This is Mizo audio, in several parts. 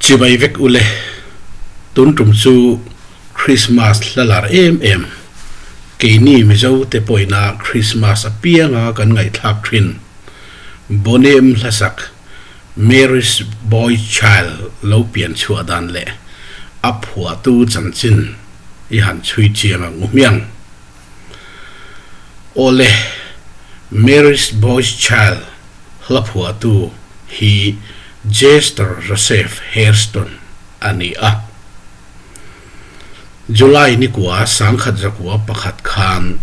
Chibai vek ule, tun tum chu Krismas hla lar em em, keini Mizo te pawhina Krismas apianga kan ngaihthlak thin, Bonem hlasak Mary's Boy Child lo pian chhuah dan leh a phuahtu chanchin i han chhui chiang ang u hmiang. Awle, Mary's Boy Child hla phuahtu hi Jester Joseph Hairston a ni a. July nikua 1901 khan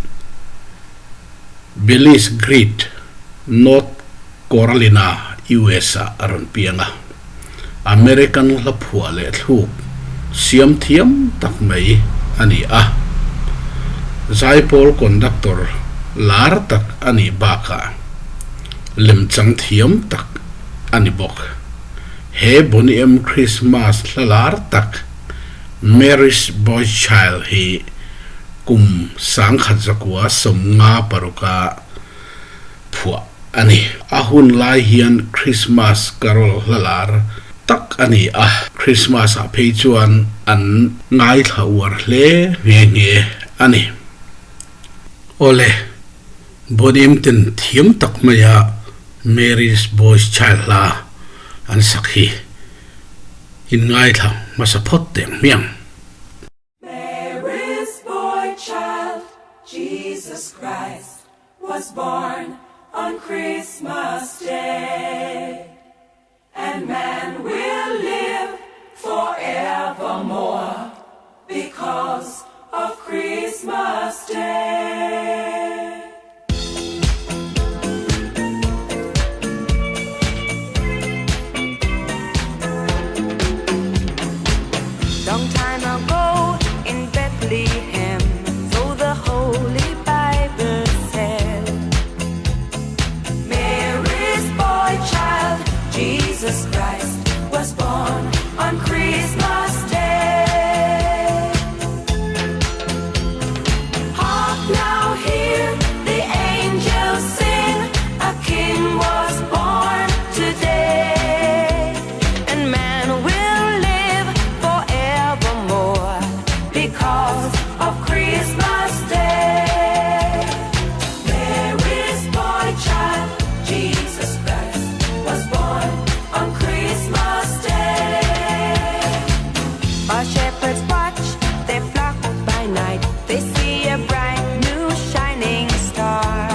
Belize Great, North Carolina, US ah a rawn piang a. American hla phuah leh thluk siam thiam tak mai a ni a. Zaipawl conductor lar tak a nih bakah lemchang thiam tak a ni bawk. He Boney M Christmas hla lar tak Mary's Boy Child hi kum 1956 phuah a ni. A hun lai hian Christmas carol hla lar tak a ni a, Christmas ah phei chuan an ngaithla uar hle nghe nghe a ni. Awle, Bonim ten thiam tak maia Mary's Boy's Child hla an sak hi in ngaithla hmasa phawt teh ang hmiang. Mary's boy child, Jesus Christ, was born on Christmas Day. And man will live forevermore because of Christmas Day. Long time ago in Bethlehem, so the Holy Bible said, Mary's boy child, Jesus Christ, was born on Christmas Day. Hark now, hear the angels sing, a king was born today. And man will live forevermore because of Christmas Day. Mary's boy child, Jesus Christ, was born on Christmas Day. While shepherds watch their flock by night, they see a bright new shining star.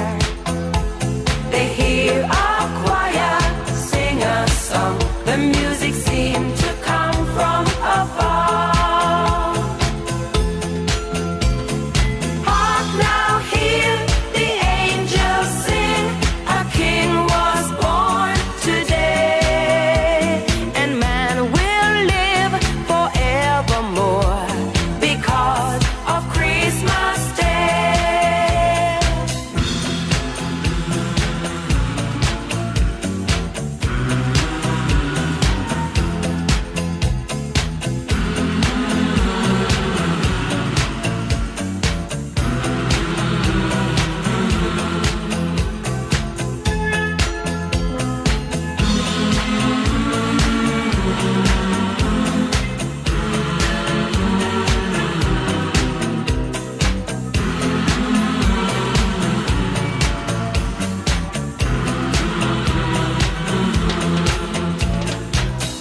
They hear a choir sing a song. The music seemed to come from afar. Hark now, hear the angels sing. A king was born today. And man will live forevermore because of Christmas Day.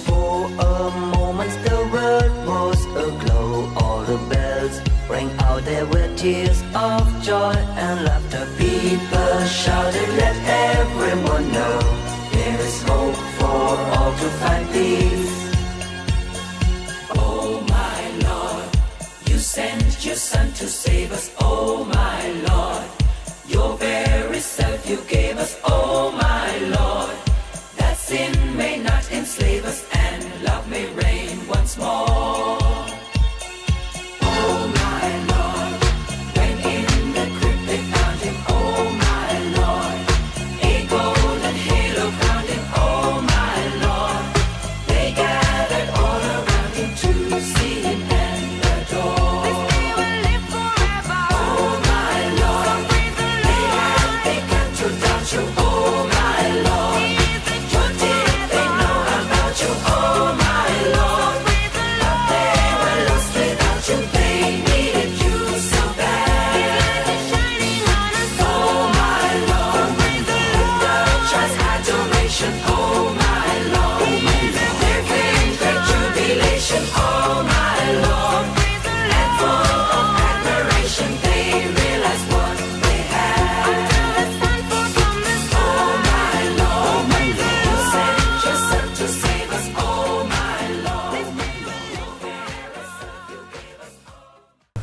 For a moment the world was aglow, all the bells rang out, there were tears of joy and laughter. People shouted, let everyone know there is hope for all to find peace. Oh my Lord, you sent your Son to save us, oh my Lord. Your very self you gave us, oh my Lord. That sin may not enslave us and love may reign once more. Oh my Lord, when in the crypt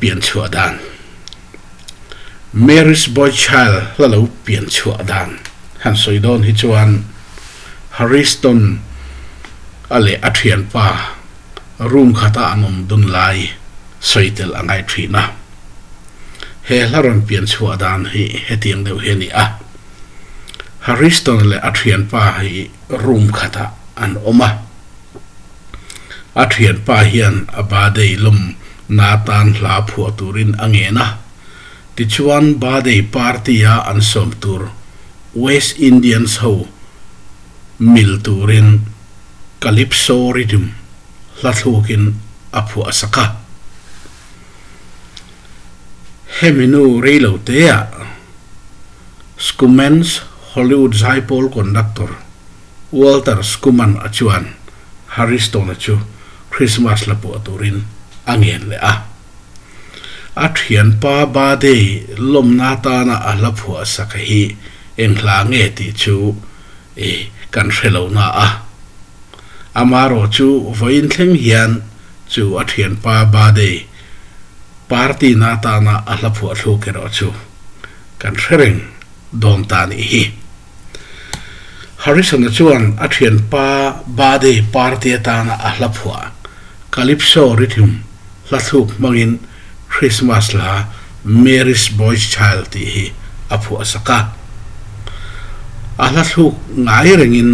pian chhuah dan Mary's Boy Child hla lo pian chhuah dan han sawi dawn hi chuan Harriston a leh a thianpa room khata an awm dun lai sawi tel a ngai thin a. He hla rawn pian chhuah dan hi hetiang deuh hi a ni a. Harriston leh a thianpa hi room khatah an awm a. A thianpa hian a birthday lawm na tan hla phuah turin a ngen a. Tichuan birthday party a an sawm tur West Indians ho mil turin Calypso rhythm hla thlukin a phuah sak a. Hemi nu reilo teah Schoeman's Hollywood zaipawl conductor Walter Schoeman a chuan Harry Stone-a chu Christmas la puah turin a ngen leh a. A thianpa birthday lawmna atana a hla phuah sak hi eng hla nge tih chu kan hre lo na a. Amarawh chu vawiin thleng hian chu a thianpa birthday party na atana a hla phuah thluk erawh chu kan hre reng dawn ta nih hi. Harrison-a chuan a thianpa birthday party atana a hla phuah Calypso Rhythm hla thluk hmangin Christmas hla Mary's Boy's Child tih hi a phuah sak a. A hla thluk ngai rengin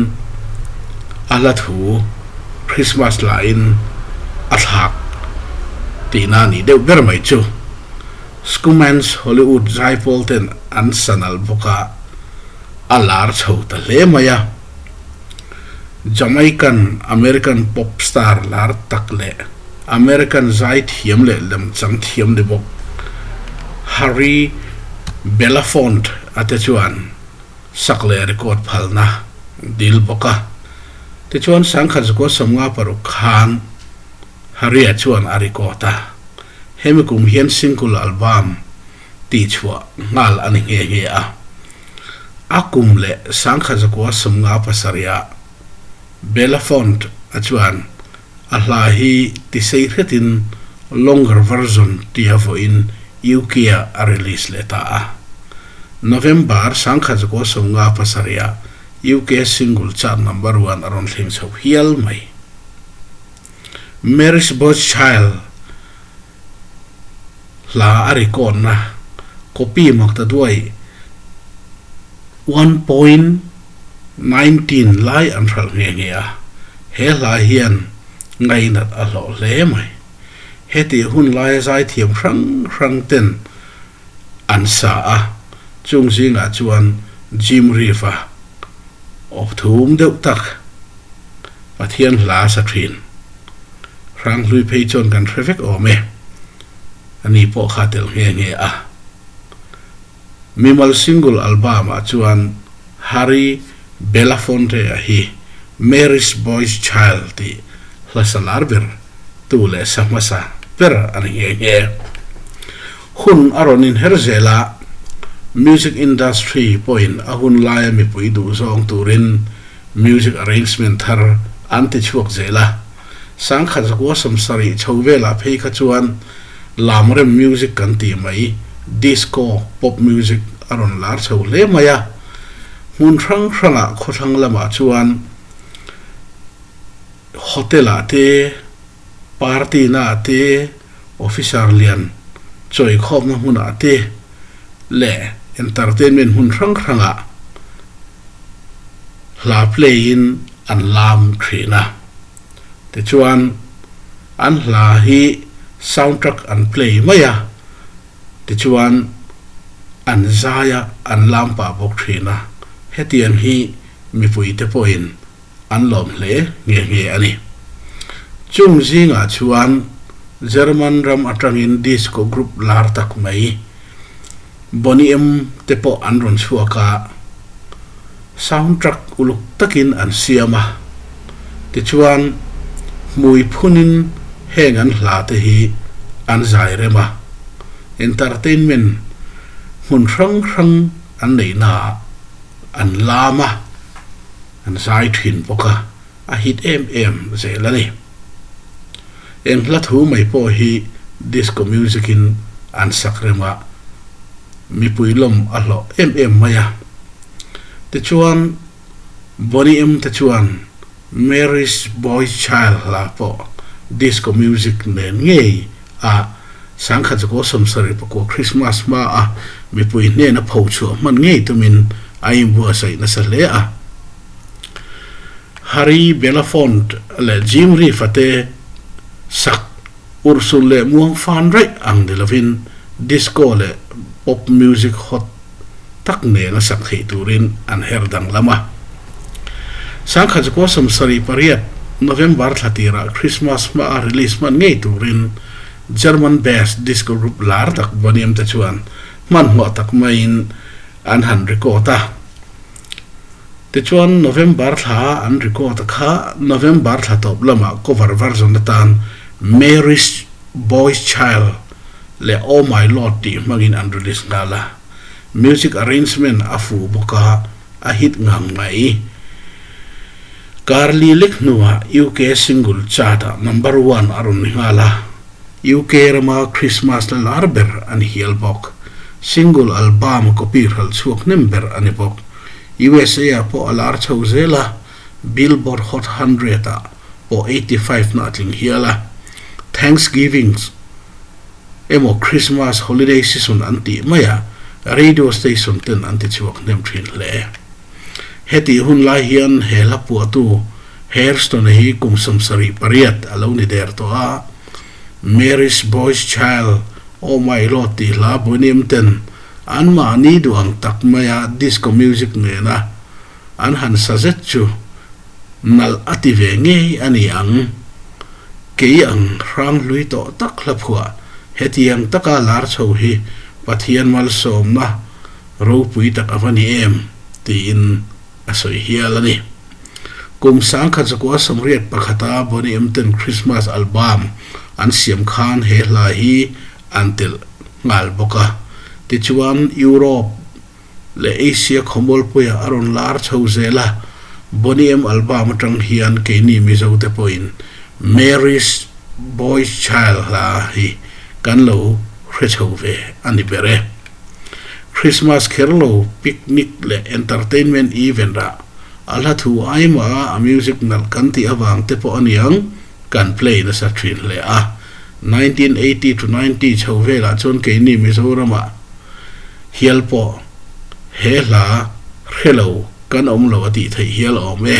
a hla thu Christmas hlain a thlak tihna a nih deuh ber mai chu. Schoeman's Hollywood zaipawl ten an sa nalh bawk a, a lar chho ta hle mai a. Jamaican American pop star lar tak leh American zai thiam leh lemchang thiam ni bawk Harry Belafonte a te chuan sak leh record phalna dil bawk a. Tichuan sangkhat zakua 56 khan Harry-a chuan a record a. Hemi kum hian single album tihchhuah nghal a ni nghe nghe a. A kum leh sangkhat zakua 57 ah Belafonte a chuan A hla hi tisei hretin longer version tia vawiin UK-ah a release leh ta a. November 1957 ah UK single chart number one a rawn thleng chho hial mai. Mary's Boy's Child hla a record na copy mak ta duai 1.19 lai an hralh nghe nghe a, he hla hian ngainat a hlawh hle mai. Heti hun laia zaithiam hrang hrang ten an sa a, chung zingah chuan Jim Reeve-a awp thum deuh tak Pathian hla sa thin. Hranghlui phei chuan kan hre vek awm e, ani pawh kha tel nghe nghe a. Mimal single album-ah chuan Harry Belafonte-a hi Mary's Boy's Child tih hla sa lar ber tu leh sa hmasa ber a ni nghe nghe. Hun a rawn inher zel a, music industry pawhin a hun laia mipui duh zawng turin music arrangement thar an ti chhuak zel a. Sangkhat zakua 70 chho velah phei kha chuan lamrem music kan tih mai, disco, pop music a rawn lar chho hle mai a. Hmun hrang hrangah khawthlang lamah chuan hotel-ah te, party naah te, officer lian chawikhawmna hmunah te leh entertainment hmun hrang hrangah hla play-in an lam thin a. Tichuan, an hla hi soundtrack an play mai a, tichuan an zai a, an lam pah bawk thin a. Hetiang hi mipuite pawhin an lawm hle nghe nghe a ni. Chung zingah chuan German ram atangin disco group lar tak mai Boney M te pawh an rawn chhuak a, soundtrack uluk takin an siam a, tichuan hmui phunin heng an hla te hi an zai rem a, entertainment hmun hrang hrang an neihnaah an lam a. An zai thin bawk a, a hit em em zel a ni. Eng hla thu mai pawh hi Disco music in an sak rem a, mipui lawm a hlawh em em mai a. Tichuan, Boney M te chuan Mary's Boy Child hla pawh disco music nen ngei a 1974 Christmas hma a mipui hnena pho chhuah hman ngei tumin a inbuatsaih nasa hle a. Harry Belafonte leh Jim Reeves-a te sak urhsun leh muang fan raih ang ni lovin disco leh pop music hot tak nena sak theih turin an her danglam a. 1978 November thla tirah Christmas hmaa release hman ngei turin German based disco group lar tak Boney M te chuan hmanhmawh tak maiin an han record a. Tichuan November thla an record a kha November thla tawp lamah cover version atan Mary's Boy's Child leh Oh My Lord tih hmangin an release nghal a. Music arrangement a fuh bawk a, a hit ngang mai. Karli lek hnuah UK single chart-ah number one a rawn ni nghal a. UK rama Christmas la lar ber a ni hial bawk. Single album copy hralh chhuak hnem ber a ni bawk. USA ah pawh a lar chho zel a, Billboard Hot 100 ah pawh 85 na a tling hial a. Thanksgiving emaw Christmas holiday season an tih maiah radio station ten an ti chhuak hnem thin hle. Hetih hun lai hian he hla puahtu Hairston hi kum 78 a lo ni der tawh a, Mary's Boy's Child, Oh My Lord tih hla Boney M ten anmahni duh ang tak maia disco music nena an han sa zet chu nalh a ti ve ngei a ni ang. Kei ang hrang hlui tawh tak hla phuah hetiang taka lar chho hi Pathian malsawmna ropui tak a va ni em? tiin a sawi hial a ni. Kum 1981-a Boney M ten Christmas album an siam khan he hla hi an telh nghal bawk a. Tichuan, Europe leh Asia khawmualpuiah a rawn lar chho zel a. Boney M album atang hian keini Mizote pawhin Mary's Boy's Child hla hi kan lo hre chho ve a ni ber e. Christmas kher lo picnic leh entertainment event ah a hla thu ai mah a a music nalh kan tih avang te pawh aniang kan play nasa thin hle a. 1980 to 90 chho velah chuan keini Mizoram ah hial pawh he hla hre lo kan awm lo a tih theih hial awm e.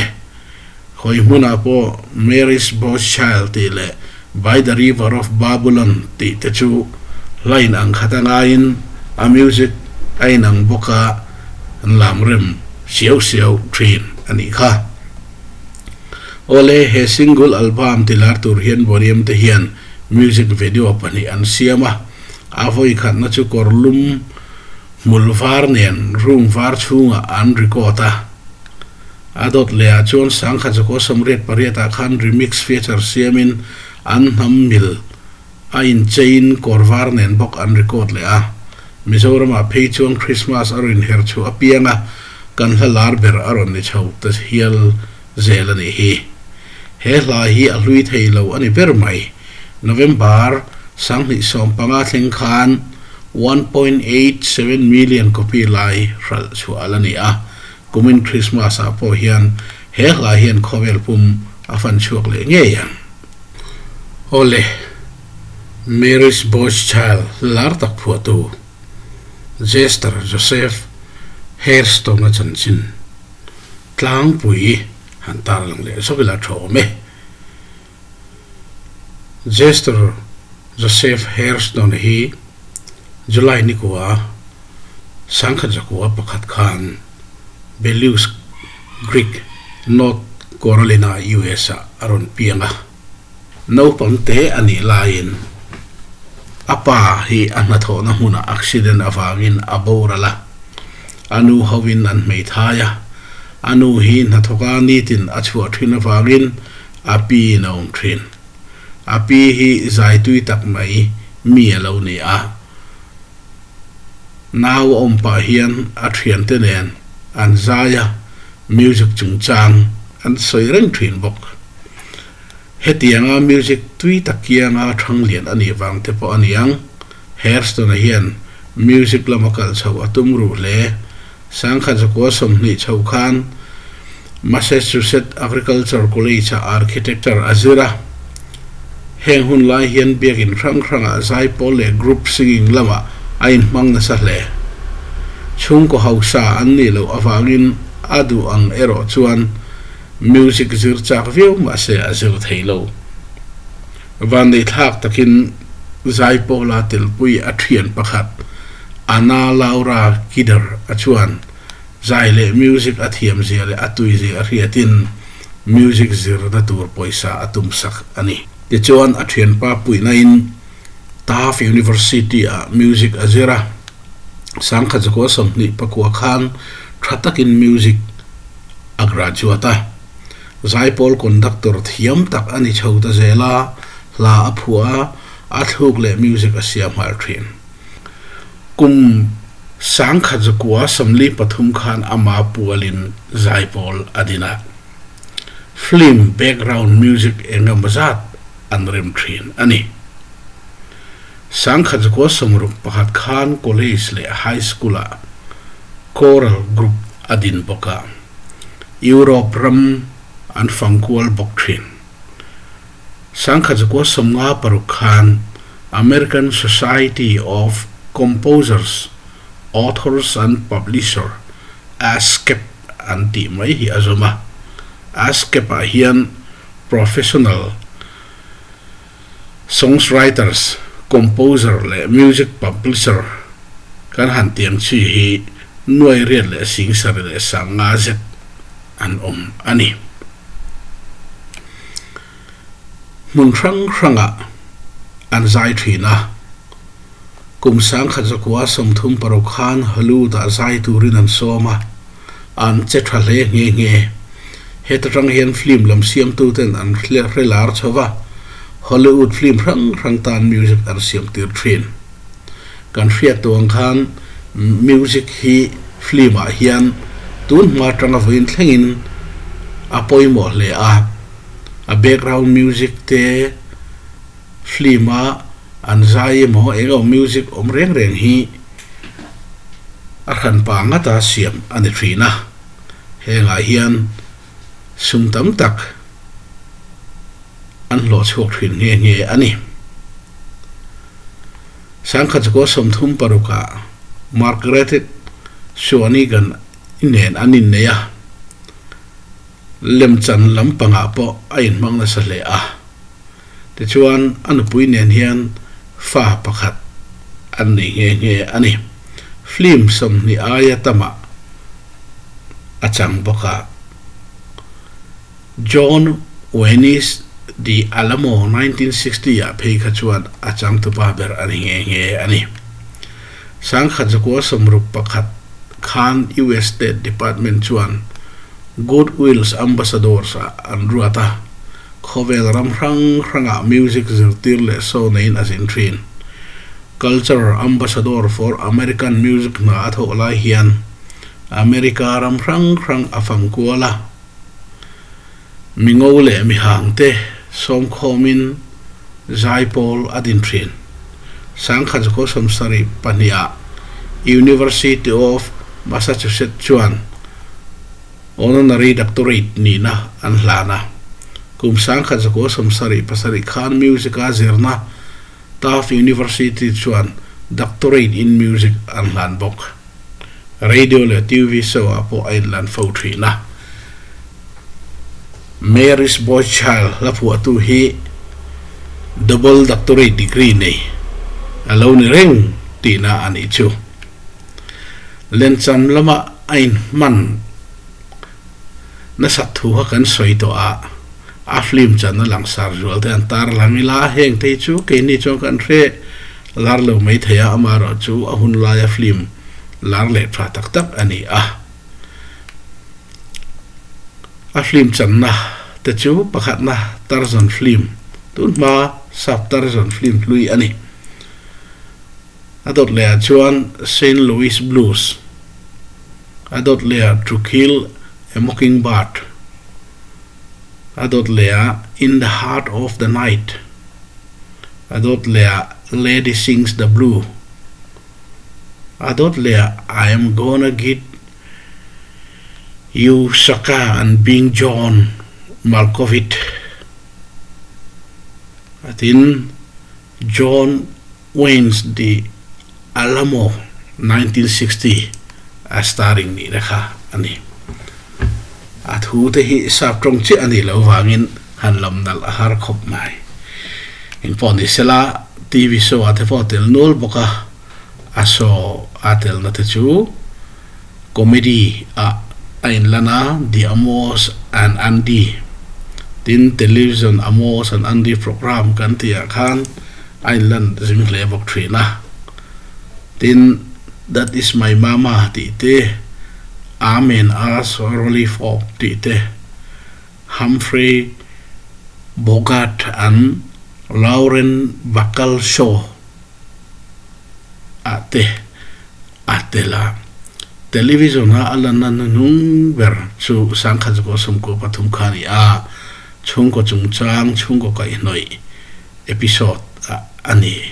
Hawi hmunah pawh Mary's Boy's Child tih leh By the River of Babylon tih te chu hla inang khat a ngaiin a music a inang bawk a, an lam rem siau siau thin a nih kha. Awle, he single album ti lar tur hian Boney-M te hian music video pahnih an siam a, a vawi khatna chu kawr lum hmul var nen room var chhungah an record a. A dawt leh ah chuan 1988 ah khan remix feature siamin an hnam mil a incheiin kawr var nen bawk an record leh a. Mizoram ah phei chuan Christmas a rawn inher chhuah apiang a, kan hla lar ber a rawn ni chho ta hial zel a nih hi. He hla hi a hlui thei lo a ni ber mai. November 2015 thleng khan 1.87 million copy lai hralh chhuah a la ni a. Kumin Christmas ah pawh hian he hla hian khawvel pum a fan chhuak leh ngei ang. Awle, Mary's Boy's Child lar tak phuahtu Jester Joseph Hairston-a chanchin tlangpui han tarlang leh zawk ila tha awm e. Jester Joseph Hairston hi July nikua 1901 khan Bellews Creek, North Carolina, US ah a rawn piang a. Naupang te a nih laiin a pa hi a hnathawhna hmunah accident avangin a boral a, a nu hovin an hmeithai a. A nu hi hnathawka nitin a chhuah thin avangin a pi in a awm thin. A pi hi zaitui tak mai mi a lo ni a. Nau a awm pah hian a thiante nen an zai a, music chungchang an sawi reng thin bawk. Hetianga music tui tak kianga thang lian a nih vang te pawh a niang. Hairston-a hian music lama kal chhoh a tum ruh hle. Sangkhat zakua 20 chho khan Massachusetts Agriculture College-ah architecture a zir a. Heng hun lai hian biakin hrang hrangah zaipawl leh group singing lamah a inhmang nasa hle. Chhungkaw hausa an nih loh avangin a duh ang erawh chuan music zir chak viau mahse a zir thei lo. Vanneihthlak takin zaipawla telpui a thian pakhat Anna Laura Kidder a chuan zai leh music a thiam zia leh a tui zia a hriatin music zirna tur pawisa a tumsak a ni. Tichuan a thianpa puihnain Tufts University-ah music a zir a, sangkhat zakua 24 khan tha takin music a graduate a. Zaipawl conductor thiam tak a ni chho ta zel a, hla a phuah a, a thluk leh music a siam nghal thin. Kum 1943 khan ama pualin zaipawl a din a, film background music eng emaw zat an rem thin a ni. 1961 khan college leh high school-ah choral group a din bawk a. Europe ram an fang kual bawk thin. 1956 khan American Society of Composers, Authors and Publisher, ASCAP, an tih mai hi a zawm a. ASCAP-ah hian professional songwriters, composer leh music publisher kan han tiang chi hi nuai riat leh singsari leh sanga zet an awm a ni. Hmun hrang hrangah an zai thin a, kum 1936 khan Hollywood-ah zai turin an sawm a, an che tha hle nghe nghe. Heta tang hian film lam siamtuten an hre lar chho va, Hollywood film hrang hrang tan music an siam tir thin. Kan hriat tawh ang khan music hi film ah hian tun hma atanga vawiin thlengin a pawimawh hle a, a background music te film a an zai emaw eng emaw music awm reng reng hi a hranpa ngata siam a ni thin a, hengah hian sum tam tak an hlawh chhuak thin nghe nghe a ni. 1936 ah Margaret Swanigan i nen an innei a, lemchan lampangah pawh a inhmang nasa hle a. Tichuan, a nupui nen hian fa pakhat an nei nghe nghe a ni. Film 20 aia tamah a chang bawk a. John Wayne's The Alamo 1960 ah phei kha chuan a changtupa ber a ni nghe nghe a ni. 1961 khan US State Department chuan Goodwill's Ambassadors ah an ruat a. Khawvel ram hrang hrangah music zirtir leh show neiin a zin thin. Culture Ambassador for American Music hna a thawh lai hian America ram hrang hrang a fang kual a. Mingo leh mihangte sawmkhawmin zaipawl a din thin. 1972 ah University of Massachusetts chuan Honorary Doctorate nihna an hlan a. Kum 1977 khan Music-a zirna Tufts University chuan Doctorate in Music an hlan bawk. Radio leh TV show-ah pawh a inlan fo thin a. Mary's Boy Child hla phuahtu hi Double Doctorate degree nei a lo ni reng tihna a nih chu. Lencham lama a inhman nasat thu kha kan sawi tawh a, a film channa langsar zual te an tar lang ila, heng te hi chu keini chuan kan hre lar lo mai thei a, amaherawhchu a hun laia film lar leh tha tak tak a ni a. A film channa te chu pakhatna Tarzan film, tun hma sap Tarzan film hlui a ni. A dawt lehah chuan Saint Louis Blues, a dawt lehah To Kill a Mockingbird, A dawt leh ah In the Heart of the Night. A dawt leh ah Lady Sings the Blue. A dawt leh ah I Am Gonna Git You Sucka and Being John Malkovich. Tin, John Wayne's The Alamo, 1960 a starring nihna kha a ni. A thu te hi sap tawng chiah a nih loh vangin han lam nalh a har khawp mai. Engpawh ni sela TV show ah te pawh a tel nual bawk a, a show a telna te chu comedy ah a inlan a, The Amos and Andy tin television Amos and Andy program kan tih ah khan a inlan zing hle bawk thin a. Tin, That is my mama tih te, Amen as Rolly Fop tih te, Humphrey Bogart and Lauren Bacall Show ah te a tel a. Television a a lanna hnuhnung ber chu 1993 kha a ni a, chhungkaw chungchang chhungkaw kaihhnawih episode ah a ni.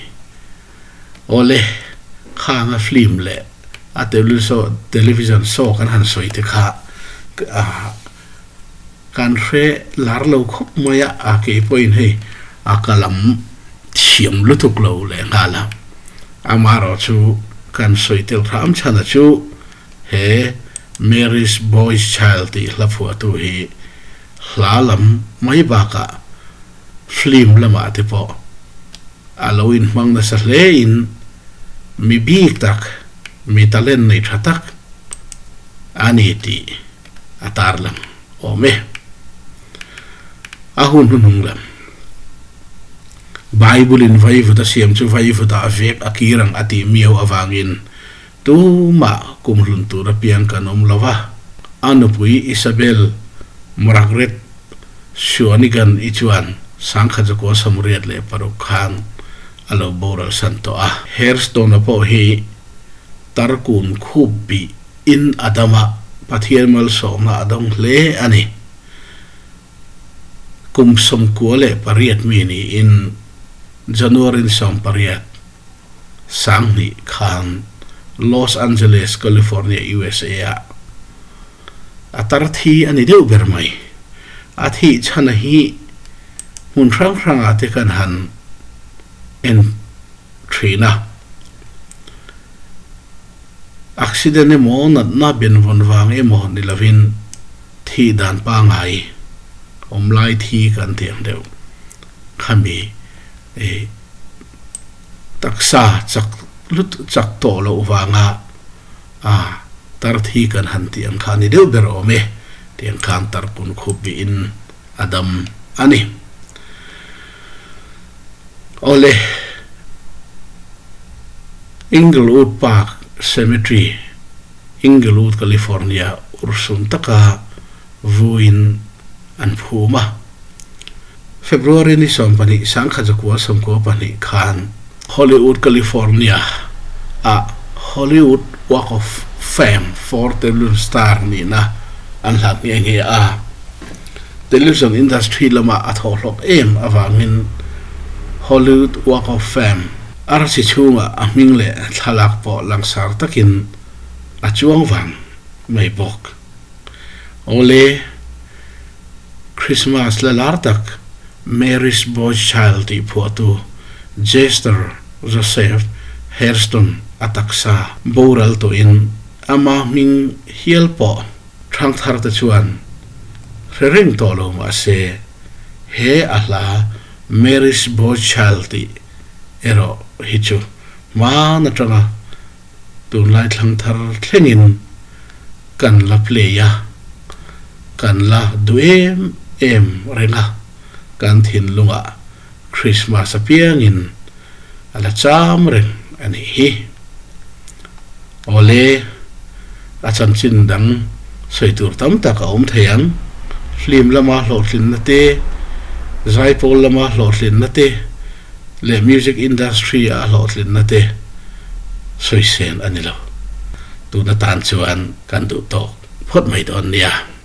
Awle, khanga film leh a television show kan han sawi te kha kan hre lar lo khawp mai a, a kei pawhin hei a ka lam thiam lutuk lo leh nghal a. Amaherawh chu kan sawi tel hram chhan a chu he Mary's Boys Child tih hla phuahtu hi hla lam mai bakah Film lamah te pawh a lo inhmang nasa hle in mi bik tak, mi talent nei tha tak a ni tih a tarlang awm e. A hun hnuhnung lam Bible in vaivut a siam chu vaivut ah vek a kir ang a tih miau avangin tumah kumhlun tur apiang kan awm lo va, a nupui Isabel Margaret Suanigan i chuan Sangkhatzakua 86 khan a lo boral san tawh a. Hairstone-a pawh hi tarkun khup bih in a dam a, Pathian malsawmna a dawng hle a ni. Kum 98 mi niin January ni 18, 2000 khan Los Angeles, California, USA ah A tar thi a ni deuh ber mai. A thih chhana hi hmun hrang hrangah te kan han en thin a. Accident emaw natna benvawn vang emaw ni lovin thih dan pangai awm lai thi kan ti ang deuh. Khami taksa chak lut chak tawh loh vanga A, tar thi kan han tih ang kha a ni deuh ber awm e, tih ang khan tar kun khup bihin a dam a ni. Awle, Inglewood Park Cemetery, Inglewood, California urhsun taka vuin an phum a. February ni 12, 1992 khan Hollywood, California ah Hollywood Walk of Fame for Television Star nihna an hlat nghe nghe a. Television industry lama a thawhhlawk em avangin Hollywood Walk of Fame arsi chhungah a hming leh thlalak pawh langsar takin a chuang vang mai bawk. Awle, Christmas la lar tak Mary's Boy Child tih phuahtu Jester Joseph Hairston a taksa boral tawhin ama hming hial pawh thangthar te chuan hre reng tawh lo mahse he a hla Mary's Boy Child tih erawh hi chu hman atanga Tunlai thlangthar thlengin kan la play a, kan la duh em em reng a, kan thinlungah Christmas apiangin a la cham reng a nih hi. Awle, a chanchin dang sawi tur tam tak a awm thei ang, film lama hlawhtlinna te, zaipawl lama hlawhtlinna te, leh music industry a hlawhtlinna te sawi sen a ni lo. Tun atan chuan kan duh tawk phawt mai dawn nia.